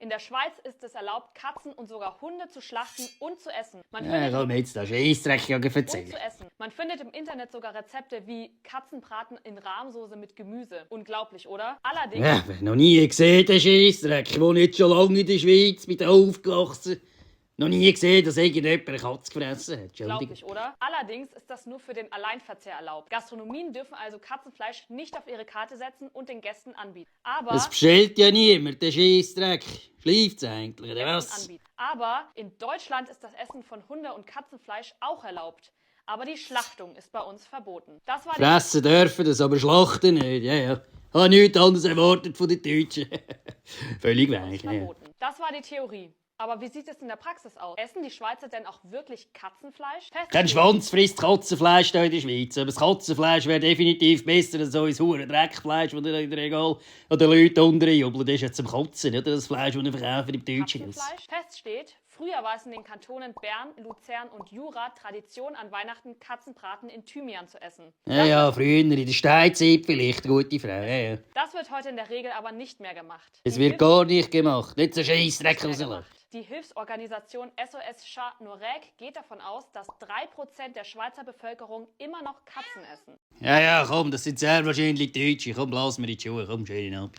In der Schweiz ist es erlaubt, Katzen und sogar Hunde zu schlachten und zu essen. Ja, komm jetzt, da Scheissdreck erzählen. Man findet im Internet sogar Rezepte wie Katzenbraten in Rahmsoße mit Gemüse. Unglaublich, oder? Allerdings... Ja, noch nie gesehen, den Scheissdreck. Ich wohne jetzt schon lange in der Schweiz, bin da aufgewachsen. Noch nie gesehen, dass irgendjemand eine Katze gefressen hat. Unglaublich, oder? Allerdings ist das nur für den Alleinverzehr erlaubt. Gastronomien dürfen also Katzenfleisch nicht auf ihre Karte setzen und den Gästen anbieten. Aber es bestellt ja niemand, der Scheissdreck. Schläft's eigentlich, oder was? Aber in Deutschland ist das Essen von Hunde- und Katzenfleisch auch erlaubt. Aber die Schlachtung ist bei uns verboten. Fressen dürfen das, aber schlachten nicht. Ja, ja. Habe nichts anderes erwartet von den Deutschen. Völlig weich. Ja. Das war die Theorie. Aber wie sieht es in der Praxis aus? Essen die Schweizer denn auch wirklich Katzenfleisch? Kein Schwanz frisst Katzenfleisch hier in der Schweiz. Aber das Katzenfleisch wäre definitiv besser als so ein hure Dreckfleisch, das in der Regel an den Leuten unterjubeln. Das ist ja zum Kotzen, oder? Das Fleisch, das wir verkaufen im deutschen Haus. Fest steht, früher war es in den Kantonen Bern, Luzern und Jura Tradition, an Weihnachten Katzenbraten in Thymian zu essen. Ja, früher in der Steinzeit vielleicht, gute Frau. Ja. Das wird heute in der Regel aber nicht mehr gemacht. Es wird gar nicht gemacht. Nicht so Scheissdreck rauslassen. Die Hilfsorganisation SOS Chat Noreg geht davon aus, dass 3% der Schweizer Bevölkerung immer noch Katzen essen. Ja, komm, das sind sehr wahrscheinlich Deutsche. Komm, lass mir in die Schuhe. Komm, schönen Abend.